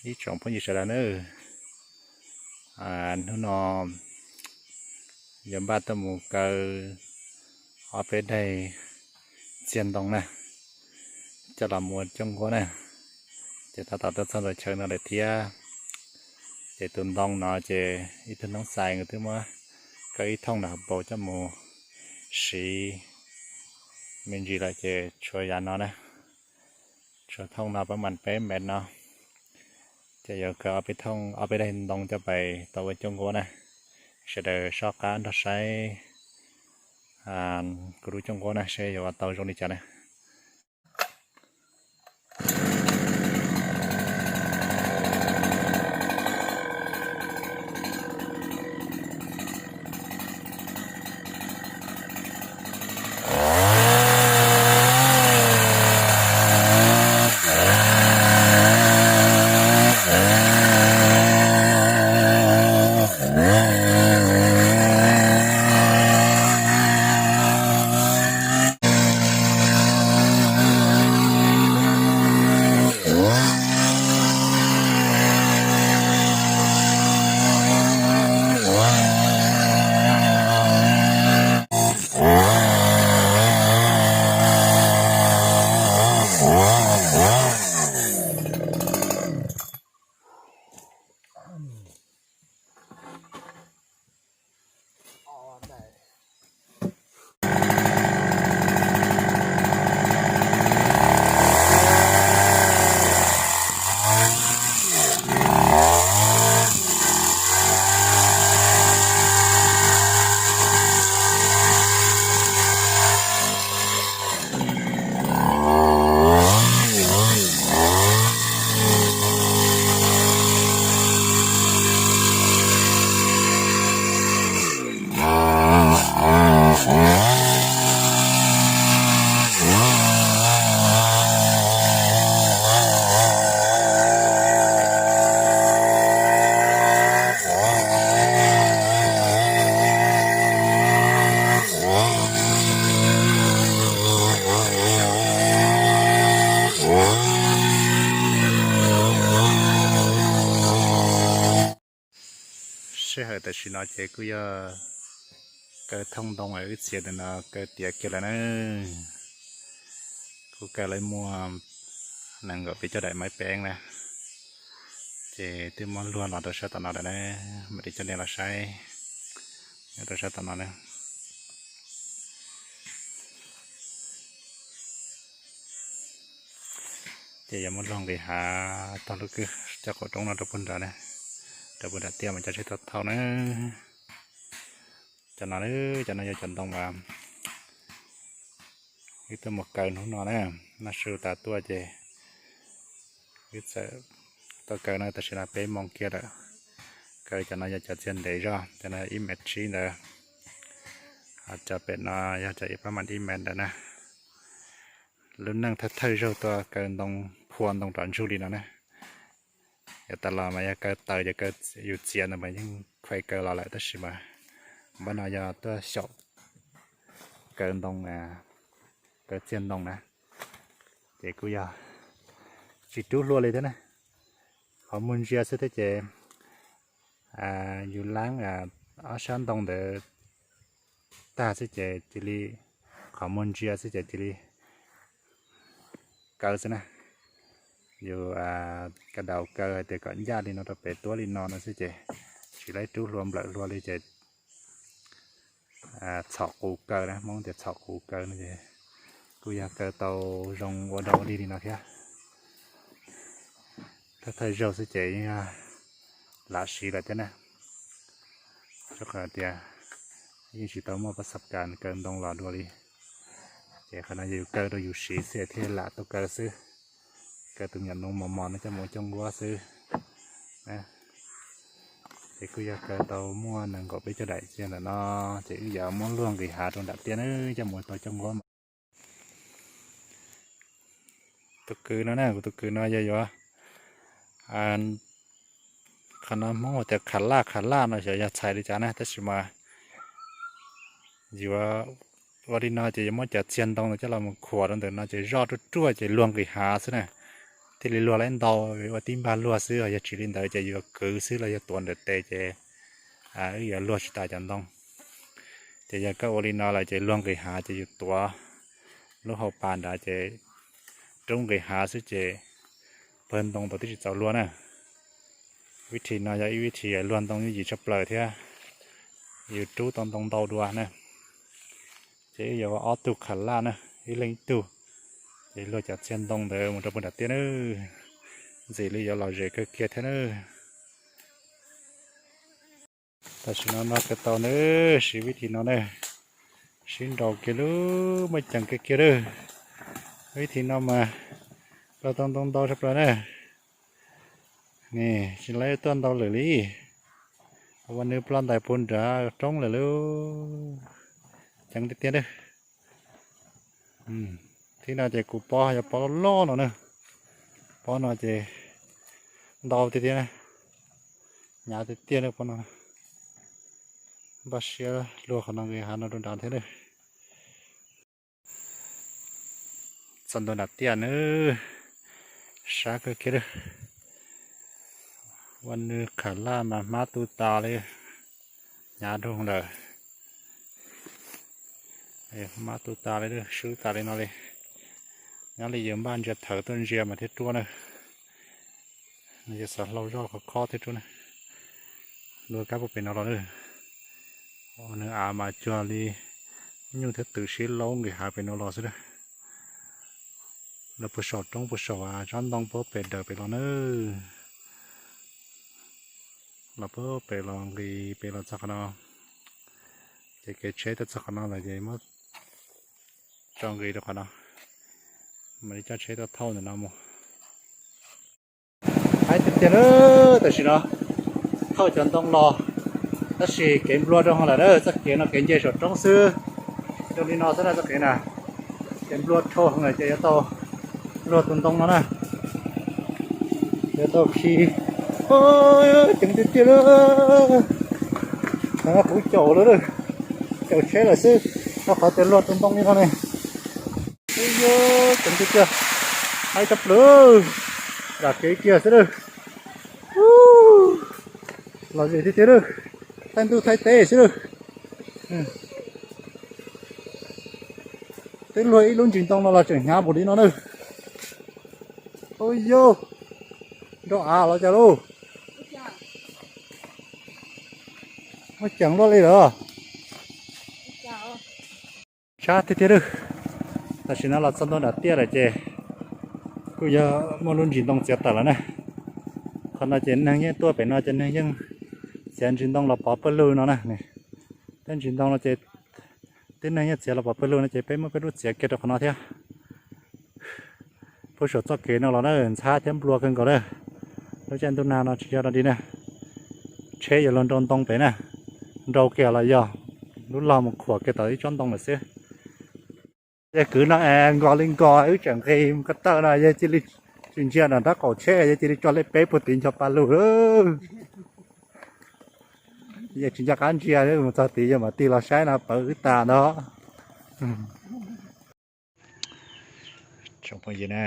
Ib tsoom phooj ywg sawv daws na, hnub no yuav npaj tuaj mus kaw ob peb daim txiag ntoo na, coj los mus ua cooj nkuab na. Ces tab tom tuaj txog ntawm chaw no lawm thiab. Ces tus ntoo no ces ib tug noob xais nkawd twb muab kaw ib thooj nram hauv paus coj mus siv me ntsis lawm ces tshuav yav no na, tshuav thooj no pab mam peb mev no. Ces yuav kaw ob peb thooj ob peb daim ntoo coj pais tau ua cooj nkuab na. Sawv daws soj qab nrog saib kuv lub cooj nkuab na seb yuav ua tau zoo li cas na. Sij hawm tam sim no ces kuj yog kaw thooj ntoo wb txiav ntawm no kaw tiav kiag lawm na. Kuj kaw lawv muaj nees nkaum peb caug daim maiv peeb na. Ces twb muab luag los rau sab tom no lawm na, mam li coj nej los saib rau sab tom no na. Ces yuav muab luag nqis hav tog lub kwj cov qaum roob no rau puag nram na, rau puag nram tiaj mas cov tsheb thauj thauj na. Cov no, cov no yog cov ntoo uas wb tuaj mus kaw hnub no na. Noj su tas tuaj ces wb txawm tuaj kaw no, tam sim no peb moos kiag lawm. Kaw cov no yog cov txiag ntev zog, cov no ib mev tsib ntawd, ho cov pem no yog cov ib pab mam ib mev ntawd na. Lub neej thawj thawj zaug tuaj kaw ntoo, phua ntoo rov ntsug li no na. Yav tas los mas yog kaw taws ces kaw, yus txiav ntawd mas yeej khuav kaw los lawm, tab sis mas npaj no yog tuaj xyaum kaw ntoo, kaw txiag ntoo na. Ces kuj yog tsis rub hlua li thiab na, qhov muag ntsia xwb thiab ces yus laab ob sab ntoo ntawd tag xwb ces cia li, qhov muag ntsia xwb ces cia li kaw xwb na. Yus ka daus kaw hais tias kom ncaj li no rau pem tuab li no no xwb ces tsis laib rub hlua nplawm hlua li ces txhom qus kaw na, Hmoob tias txhom qus kaw no ces kuj yog kaw tau zoo ua dog ua dig li no thiab. Thawj thawj zaug xwb ces yeej yog lam siv lawm thiab na. Rau qhov tias yeej tsis tau muaj pab xab kas kaw ntoo los dua li, ces qhov no yog yus kaw rau yus siv xwb thiaj lam tau kaw xwb. Kaw tus nyuam noov mos mos no coj mus ua cooj nkuab xwb. Ces kuj yog kaw tau muaj nees nkaum peb caug daim txiag ntawm no, ces wb yuav muab luag nqis hav rau nram tiaj na, coj mus tau cooj nkuab mas. Tus kwv no na, kuv tus kwv no yog yuav, qhov no Hmoob hu tias khav laj, khav laj no xyov yog txhais li cas na, tab sis mas yuav ua li no ces yuav muab cov txiag ntoo no coj los mus khuam rau ntawm no ces zoj ruaj ruaj ces luag nqis hav xwb na. thiaj li luag laib ntau, ua tib npag luag xwb, yog tsis li ntawd ces yuav kwv xwb los yog tuav ntawm tes ces wb yuav luag tsis tas cov ntoo. Ces yog koj ua li no lawm ces luag nqis hav ces yus tuav lub hauv pas nrad ces rub nqis hav xwb ces pawg ntoo tau twb tsis txaus luag na. Vib thim no yog ib vib thim luag ntoo yooj yim tshaj plaws thiab yus rub tau ntoo ntau dua na. Ces wb yuav ua ob tug kham laj na, ib leeg ib tug, ces luag cov txhia ntoo ntawd mus rau puag nram tiaj na. Ntxim li yuav lom zem kawg kiag thiab na. Tam sim no no kawg tau na, siv vib thim no na, sib nraus kiag lub, muaj ceem kiag kiag lawm. Vib thim no mas luag tau ntoo ntau tshaj plaws na. Nis tsis laib tuaj ntau lawm li. Ua nws ploj ntais puag nrad roob lawm lauj. Ceev tiag tiag lawm. Thib no ces kuv pob yog pob loj loj no na. Pob no ces ntau tiag tiag na. Hnyav tiag tiag na pob no. Npaj siab luag qhov no nqis hav no rau nrad thiab na. Txog ntua nram tiaj na, sab kawg kiag lawm. Ua nws kham laj mas hmab tu tas li, hnyav dhau lawm. Hmab tu tas li, swb tas li no li. Nyob li yus npaj ntsia thawv tuaj ntsia mas thiaj ruaj na. Nws yuav xav hlau zoj khov khob thiab rau na. Luag kab puag pem no los na. Nws av mas cuag li nyuj thiab twm sib laub nqis hav pem no los xwb na. Los puag saum roob puag saum tsob ntoo puag pem daws pem los na. Los puag pem los nqis pem los txog qhov no. Ces kev tsheb tuaj txog qhov no lawm ces muab tso nqis rau qhov no. Mam li coj tsheb tuaj thauj ntawm no mus. Haib tiag tiag lawm, tam sim no thauj cov ntoo los, tab sis kev nplua rau hauv lawm na, txoj kev no kev nce saum roob xwb. Zoo li no xwb na txoj kev na, ces nplua dhau lawm ces yuav tau luag tus ntoo no na, yuav tau khi. Ceev tiag tiag lawm, kuv caum lawm, caum tsheb lawm xwb, rau qhov tias luag tus ntoo li no ne. Ceev tiag tiag, haib tshaj plaws, dam kev kiag xwb lawm. Lom zem tiag tiag lawm, thaij ntuj thaij teb xwb lawm. Twb luag ib lub ntsis ntoo no los tseem hnyav npaum li no na. Ua yog nrau av los cas lauj? Muaj ceem luaj li lawm. Sab tiag tiag lawm. Tam sim no los txog ntua nram tiaj lawm ces kuj yog muaj lub ntsis ntoo txiav tawm lawm na. Qhov no ces neeg yeej tuaj pem no ces neeg yeej txiav ntsis ntoo los pov pawg lug no na. Tej ntsis ntoo no ces tib neeg yeej txiav los pov pawg lug no ces peb muab peb lub txiav kiag rau qhov no thiab. Puag saum txoj kev no los na ntxhab thiab nplua kawg nkaus na. Lub caij ntuj nag no tsis yog dog dig na, tsheb yuav luag nrau ntoo pem na, nrau kiag los yog lub log mus khuam kiag tau ib tsob ntoo lawm xwb. Yog kwv no es nkos li nkos wb tseem nqis mus ko taw no yog cia li tsis ntsia nram nraub qaum tsheb yog cia li tso lej peb puag tid ncho pa lug lawm. Yog tsis nco qab ntsia mus txog tid yog mam tig los saib no pawv wb tas ntag. Tsoom phooj ywg na,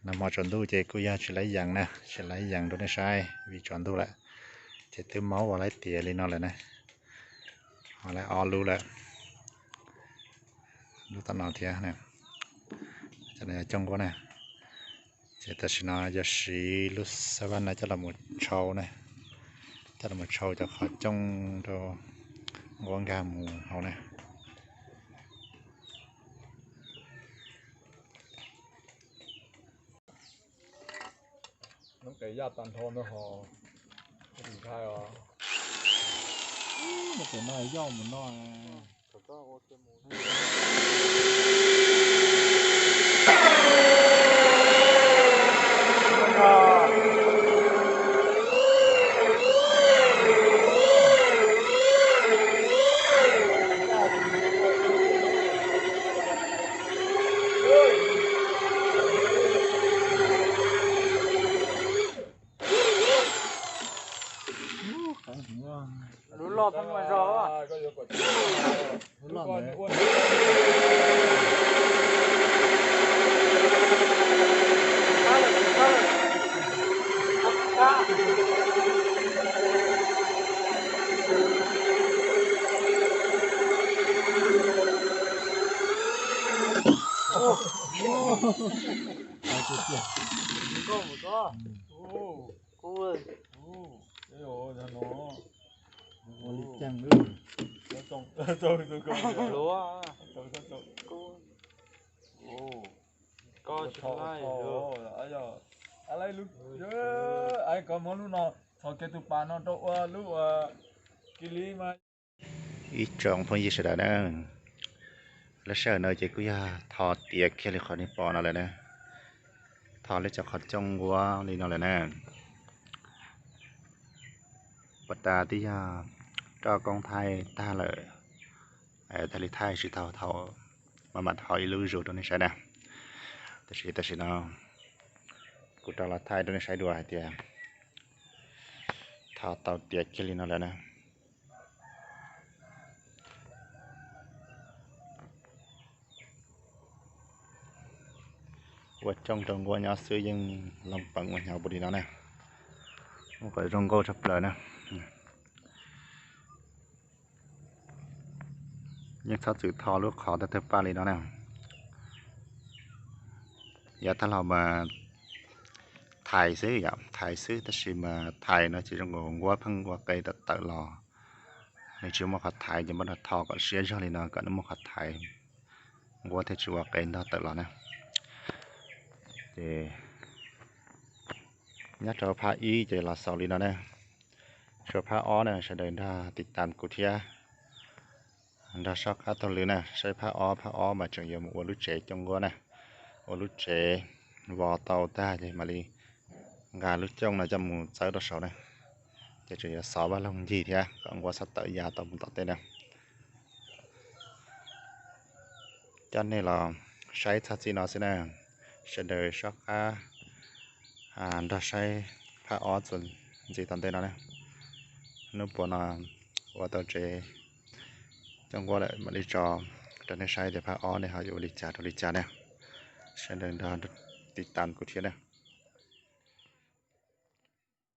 nag hmo tsaus ntuj ces kuj yog tsis laiv yees na, tsis laiv yees rau nej saib vim tsaus ntuj lawm, ces twb maub ua laib tiav li no lawm na, ua laib ob lub lawm, lub tom no thiab, cov no yog cooj nquab na. Ces tam sim no yog siv lub xab vab na coj los mus tshau na, coj los mus tshau cov qhov cooj rau nquab nkag mus hauv na. Lub qe yaj tag nrho no ho ntshai os. Lub qe no yaj mus no. Lub loj pheej mas zog. Lub loj ntawd. Koj muab lub no, thov kiag tus pas no rau ua lub ua ki li mas. Ib tsoom phooj ywg sawv daws na, lub sij hawm no ces kuj yog tho tiav kiag li qhov nej pom no lawm na. Tho li cov qhov cooj nquab li no lawm na. Puas tas twb yog roj koob thaij tag lawm, thaij li thaij tsis tau thaum maj mam tho ib lub zus rau nej saib na. Tab sis tam sim no kuv rov los thaij rau nej saib dua hais tias tho tau tiav kiag li no lawm na. Ua cooj rau nquab nyob xwb yeej loo peev ua hnyav npaum li no na. Muaj qhov zoo nkauj tshaj plaws na. Yeej txhob txwm tho lub qhov tawg tawg paj li no na. Yav tag los mas thaiv xwb yom, thaiv xwb tab sis mas thaiv no ces zoo nkaus nquab pheej ua qe tawm tawm los. Nws tsis muaj qhov thaiv ces muab rau tho kom siab zog li no kom nws muaj qhov thaiv, nquab thiaj tsis ua qe ntog tawm los na. Ces nyob rau phab ib ces los xaus li no na. Tshuav phab ob na, sawv daws nrog tiv tam kuv thiab, nrog soj qab taug lw na, saib phab ob. Phab ob mas tseem yuav mus ua lub tsev cooj nquab na, ua lub tsev vov tau tag ces mam li nqa lub cooj no coj mus txawb rau saud na. Ces tseem yuav xov vaj loog ncig thiab kom nquab txhob tawm ya tau mus tom tej na. Coj nej los saib txog txij no xwb na, sawv daws soj qab nrog saib phab ob txuas ntxiv tom ntej no na. Hnub puas no ua tau tsev cooj nquab lawm mam li tso rau nej saib tias phab ob ne ho yuav ua li cas rau li cas na. Sawv daws nrog tiv tam kuv thiab na.